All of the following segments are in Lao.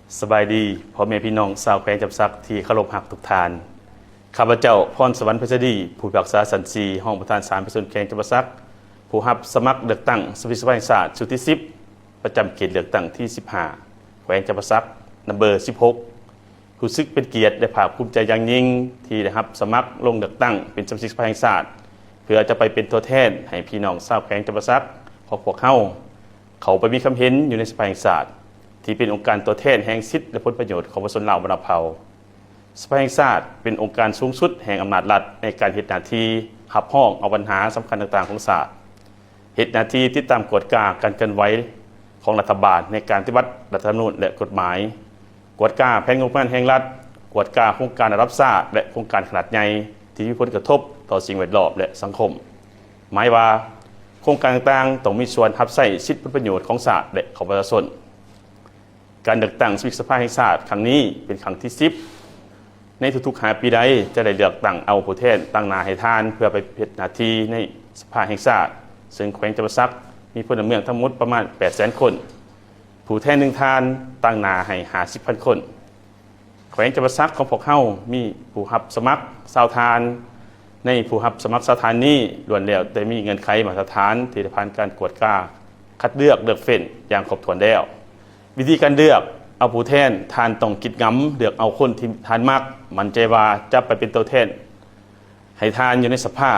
ສະບາຍດີ ພໍ່ແມ່ພີ່ນ້ອງຊາວແຂວງຈຳປາສັກທີ່ເຄົາລົບຮັກທຸກທ່ານ. ຂ້າພະເຈົ້າ ພອນສະຫວັນ ໄພສະດີ ຜູ້ພິພາກສາຊັ້ນສີ່ ຮອງປະທານສານປະຊາຊົນແຂວງຈຳປາສັກ ຜູ້ຮັບສະໝັກເລືອກຕັ້ງສະມາຊິກສະພາແຫ່ງຊາດຊຸດທີສິບ ປະຈຳເຂດເລືອກຕັ້ງທີສິບຫ້າ ແຂວງຈຳປາສັກ ນຳເບີສິບຫົກ ຮູ້ສຶກເປັນກຽດ ແລະ ພາກພູມໃຈຢ່າງຍິ່ງ ທີ່ໄດ້ຮັບສະໝັກລົງເລືອກຕັ້ງເປັນສະມາຊິກສະພາແຫ່ງຊາດ ເພື່ອຈະໄປເປັນຕົວແທນໃຫ້ພີ່ນ້ອງຊາວແຂວງຈຳປາສັກຂອງພວກເຮົາ ເຂົ້າໄປມີຄຳເຫັນຢູ່ໃນສະພາແຫ່ງຊາດ ທີ່ເປັນອົງການຕົວແທນແຫ່ງສິດ ແລະ ຜົນປະໂຫຍດຂອງປະຊາຊົນລາວບັນດາເຜົ່າ. ສະພາແຫ່ງຊາດເປັນອົງການສູງສຸດແຫ່ງອຳນາດລັດໃນການເຮັດໜ້າທີ່ຮັບຮອງເອົາບັນຫາສຳຄັນຕ່າງໆຂອງຊາດ, ເຮັດໜ້າທີ່ຕິດຕາມກວດກາການເຄື່ອນໄຫວຂອງລັດຖະບານໃນການປະຕິບັດລັດຖະທຳມະນູນ ແລະ ກົດໝາຍ, ກວດກາແຜນງົບປະມານແຫ່ງລັດ, ກວດກາໂຄງການລະດັບຊາດ ແລະ ໂຄງການຂະໜາດໃຫຍ່ທີ່ມີຜົນກະທົບຕໍ່ສິ່ງແວດລ້ອມ ແລະ ສັງຄົມ. ໝາຍວ່າ ໂຄງການຕ່າງໆຕ້ອງມີສ່ວນຮັບໃຊ້ສິດຜົນປະໂຫຍດຂອງຊາດ ແລະ ຂອງປະຊາຊົນ. ການເລືອກຕັ້ງສະມາຊິກສະພາແຫ່ງຊາດຄັ້ງນີ້ເປັນຄັ້ງທີສິບ ໃນທຸກໆຫ້າປີໃດຈະໄດ້ເລືອກຕັ້ງເອົາຜູ້ແທນຕາງໜ້າໃຫ້ທ່ານ ເພື່ອໄປເຮັດໜ້າທີ່ໃນສະພາແຫ່ງຊາດ, ເຊິ່ງແຂວງຈຳປາສັກມີພົນລະເມືອງທັງໝົດປະມານແປດແສນຄົນ, ຜູ້ແທນໜຶ່ງທ່ານຕາງໜ້າໃຫ້ຫ້າສິບພັນຄົນ. ແຂວງຈຳປາສັກຂອງພວກເຮົາມີຜູ້ຮັບສະໝັກຊາວທ່ານ. ໃນຜູ້ຮັບສະໝັກຊາວທ່ານນີ້ ລ້ວນແລ້ວແຕ່ມີເງື່ອນໄຂມາດຕະຖານທີ່ໄດ້ຜ່ານການກວດກາຄັດເລືອກເລືອກເຟ້ນຢ່າງຄົບຖ້ວນແລ້ວ. ວິທີການເລືອກເອົາຜູ້ແທນ, ທ່ານຕ້ອງກິດງຳເລືອກເອົາຄົນທີ່ທ່ານມັກ, ໝັ້ນໃຈວ່າຈະໄປເປັນຕົວແທນໃຫ້ທ່ານຢູ່ໃນສະພາ.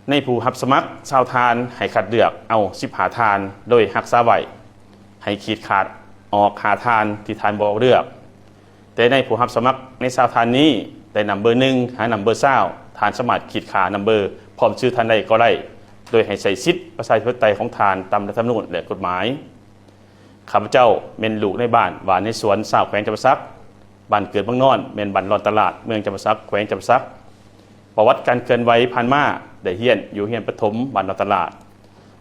ໃນຜູ້ຮັບສະໝັກຊາວທ່ານໃຫ້ຄັດເລືອກເອົາສິບຫ້າທ່ານໂດຍຮັກສາໄວ້, ໃຫ້ຂີດຂາດອອກຫ້າທ່ານທີ່ທ່ານບໍ່ເລືອກ. ແຕ່ໃນຜູ້ຮັບສະໝັກໃນຊາວທ່ານນີ້ ແຕ່ນຳເບີໜຶ່ງຫານຳເບີຊາວ ທ່ານສາມາດຂີດຂາດນຳເບີພ້ອມຊື່ທ່ານໃດກໍໄດ້ ໂດຍໃຫ້ໃຊ້ສິດປະຊາທິປະໄຕຂອງທ່ານຕາມລັດຖະທຳມະນູນ ແລະ ກົດໝາຍ. ຂ້າພະເຈົ້າແມ່ນລູກໃນບ້ານ ບ້ານໃນສວນ ຊາວແຂວງຈຳປາສັກ. ບ້ານເກີດເມືອງນອນ ແມ່ນບ້ານລອນຕະຫຼາດ ເມືອງຈຳປາສັກ ແຂວງຈຳປາສັກ. ປະຫວັດການເຄື່ອນໄຫວຜ່ານມາ ໄດ້ຮຽນຢູ່ໂຮງຮຽນປະຖົມບ້ານລອນຕະຫຼາດ,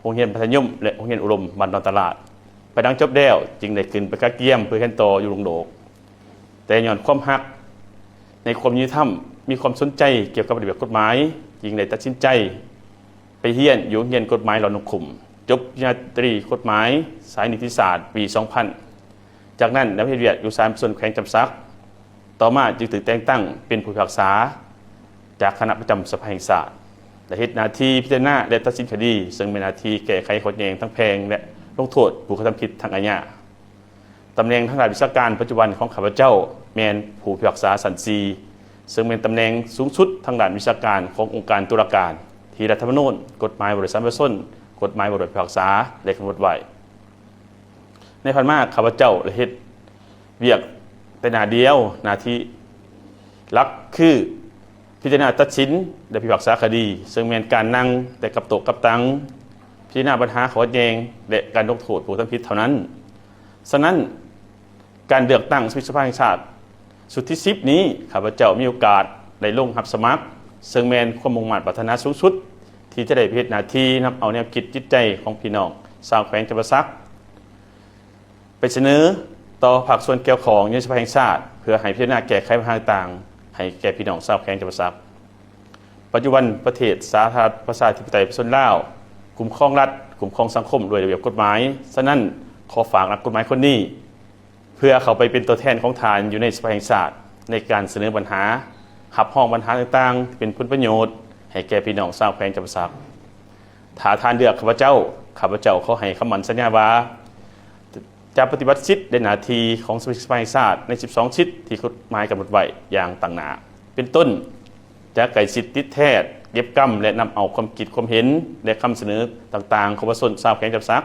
ໂຮງຮຽນມັດທະຍົມ ແລະ ໂຮງຮຽນອຸດົມບ້ານລອນຕະຫຼາດ. ພາຍຫຼັງຈົບແລ້ວ ຈຶ່ງໄດ້ຂຶ້ນໄປກະກຽມເພື່ອຮຽນຕໍ່ຢູ່ລຸງໂດກ. ແຕ່ຍ້ອນຄວາມຮັກໃນຄວາມຍຸຕິທຳ, ມີຄວາມສົນໃຈກ່ຽວກັບລະບຽບກົດໝາຍ, ຈຶ່ງໄດ້ຕັດສິນໃຈໄປຮຽນຢູ່ໂຮງຮຽນກົດໝາຍຫຼອນໜອງຂຸມ, ຈົບປະລິນຍາຕີກົດໝາຍສາຍນິຕິສາດປີສອງພັນ. ຈາກນັ້ນໄດ້ມາເຮັດວຽກຢູ່ສານປະຊາຊົນແຂວງຈຳປາສັກ, ຕໍ່ມາຈຶ່ງຖືກແຕ່ງຕັ້ງເປັນຜູ້ພິພາກສາຈາກຄະນະປະຈຳສະພາແຫ່ງຊາດ ແລະ ເຮັດໜ້າທີ່ພິຈາລະນາ ແລະ ຕັດສິນຄະດີ, ເຊິ່ງແມ່ນໜ້າທີ່ແກ້ໄຂຂັດແຍ່ງທາງແພ່ງ ແລະ ລົງໂທດຜູ້ກະທຳຜິດທາງອາຍາ. ຕຳແໜ່ງທາງດ້ານວິຊາການປັດຈຸບັນຂອງຂ້າພະເຈົ້າແມ່ນຜູ້ພິພາກສາຊັ້ນສີ່ ເຊິ່ງແມ່ນຕຳແໜ່ງສູງສຸດທາງດ້ານວິຊາການຂອງອົງການຕຸລາການ ທີ່ລັດຖະທຳມະນູນ, ກົດໝາຍວ່າດ້ວຍສານປະຊາຊົນ, ກົດໝາຍວ່າດ້ວຍຜູ້ພິພາກສາ ໄດ້ກຳນົດໄວ້. ໃນຜ່ານມາ ຂ້າພະເຈົ້າໄດ້ເຮັດວຽກແຕ່ໜ້າດຽວ, ໜ້າທີ່ຫຼັກຄືພິຈາລະນາຕັດສິນ ແລະ ພິພາກສາຄະດີ, ເຊິ່ງແມ່ນການນັ່ງແຕ່ກັບໂຕະກັບຕັ່ງ, ພິຈາລະນາບັນຫາຂໍ້ຂັດແຍ່ງ ແລະ ການລົງໂທດຜູ້ກະທຳຜິດເທົ່ານັ້ນ. ສະນັ້ນ, ການເລືອກຕັ້ງສະມາຊິກສະພາແຫ່ງຊາດຊຸດທີສິບນີ້ ຂ້າພະເຈົ້າມີໂອກາດໄດ້ລົງຮັບສະໝັກ, ເຊິ່ງແມ່ນຄວາມມຸ່ງມາດປາດຖະໜາສູງສຸດ ທີ່ຈະໄດ້ໄປເຮັດໜ້າທີ່ນຳເອົາແນວຄິດຈິດໃຈຂອງພີ່ນ້ອງຊາວແຂວງຈຳປາສັກ ໄປສະເໜີຕໍ່ພາກສ່ວນກ່ຽວຂ້ອງຢູ່ໃນສະພາແຫ່ງຊາດ ເພື່ອໃຫ້ພິຈາລະນາແກ້ໄຂບັນຫາຕ່າງໆໃຫ້ແກ່ພີ່ນ້ອງຊາວແຂວງຈຳປາສັກ. ປັດຈຸບັນປະເທດສາທາລະນະລັດປະຊາທິປະໄຕປະຊາຊົນລາວ ຄຸ້ມຄອງລັດ, ຄຸ້ມຄອງສັງຄົມດ້ວຍລະບຽບກົດໝາຍ. ສະນັ້ນ, ຂໍຝາກນັກກົດໝາຍຄົນນີ້ ເພື່ອເຂົ້າໄປເປັນຕົວແທນຂອງທ່ານຢູ່ໃນສະພາແຫ່ງຊາດ ໃນການສະເໜີບັນຫາ, ຮັບຮອງບັນຫາຕ່າງໆທີ່ເປັນຜົນປະໂຫຍດໃຫ້ແກ່ພີ່ນ້ອງຊາວແຂວງຈຳປາສັກ. ຖ້າທ່ານເລືອກຂ້າພະເຈົ້າ, ຂ້າພະເຈົ້າຂໍໃຫ້ຄຳໝັ້ນສັນຍາວ່າ ຈະປະຕິບັດສິດ ແລະ ໜ້າທີ່ຂອງສະມາຊິກສະພາແຫ່ງຊາດໃນສິບສອງສິດທີ່ກົດໝາຍກຳນົດໄວ້ຢ່າງຕັ້ງໜ້າ, ເປັນຕົ້ນ ຈະໃກ້ຊິດຕິດແທດ, ເກັບກຳ ແລະ ນຳເອົາຄວາມຄິດຄວາມເຫັນ ແລະ ຄຳສະເໜີຕ່າງໆຂອງປະຊາຊົນຊາວແຂວງຈຳປາສັກ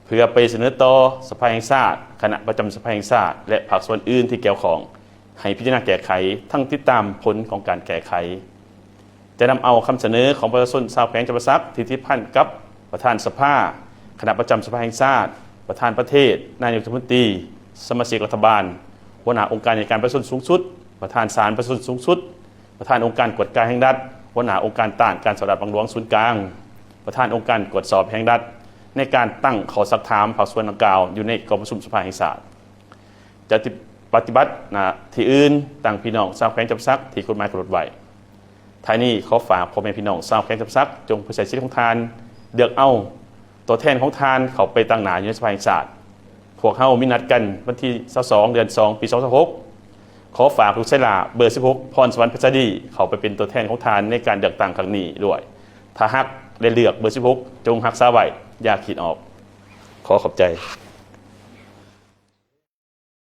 ເພື່ອໄປສະເໜີຕໍ່ສະພາແຫ່ງຊາດ, ຄະນະປະຈຳສະພາແຫ່ງຊາດ ແລະ ພາກສ່ວນອື່ນທີ່ກ່ຽວຂ້ອງ ໃຫ້ພິຈາລະນາແກ້ໄຂ ທັງຕິດຕາມຜົນຂອງການແກ້ໄຂ. ຈະນຳເອົາຄຳສະເໜີຂອງປະຊາຊົນຊາວແຂວງຈຳປາສັກ ທີ່ຕິດພັນກັບປະທານສະພາ, ຄະນະປະຈຳສະພາແຫ່ງຊາດ, ປະທານປະເທດ, ນາຍົກລັດຖະມົນຕີ, ສະມາຊິກລັດຖະບານ, ຫົວໜ້າອົງການອັຍການປະຊາຊົນສູງສຸດ, ປະທານສານປະຊາຊົນສູງສຸດ, ປະທານອົງການກວດກາແຫ່ງລັດ, ຫົວໜ້າອົງການຕ້ານການສໍ້ລາດບັງຫຼວງສູນກາງ, ປະທານອົງການກວດສອບແຫ່ງລັດ ໃນການຕັ້ງຂໍ້ຊັກຖາມພາກສ່ວນດັ່ງກ່າວຢູ່ໃນກອງປະຊຸມສະພາແຫ່ງຊາດ. ຈະປະຕິບັດໜ້າທີ່ອື່ນຕາງພີ່ນ້ອງຊາວແຂວງຈຳປາສັກທີ່ກົດໝາຍກຳນົດໄວ້. ທ້າຍນີ້ ຂໍຝາກພໍ່ແມ່ພີ່ນ້ອງຊາວແຂວງຈຳປາສັກ ຈົ່ງໄປໃຊ້ສິດຂອງທ່ານ ເລືອກເອົາຕົວແທນຂອງທ່ານເຂົ້າໄປຕາງໜ້າຢູ່ໃນສະພາແຫ່ງຊາດ. ເພ ພວກເຮົາມີນັດກັນວັນທີຊາວສອງ ເດືອນສອງ ປີສອງພັນຊາວຫົກ. ຂໍຝາກລູກຊາຍຫຼ້າເບີສິບຫົກ ພອນສະຫວັນ ພັດສະດີ ເຂົ້າໄປເປັນຕົວແທນຂອງທ່ານໃນການເລືອກຕັ້ງຄັ້ງນີ້ດ້ວຍ. ຖ້າຮັກ ແລະ ເລືອກເບີສິບຫົກ ຈົ່ງຮັກສາໄວ້, ຢ່າຂີດອອກ. ຂໍຂອບໃຈ.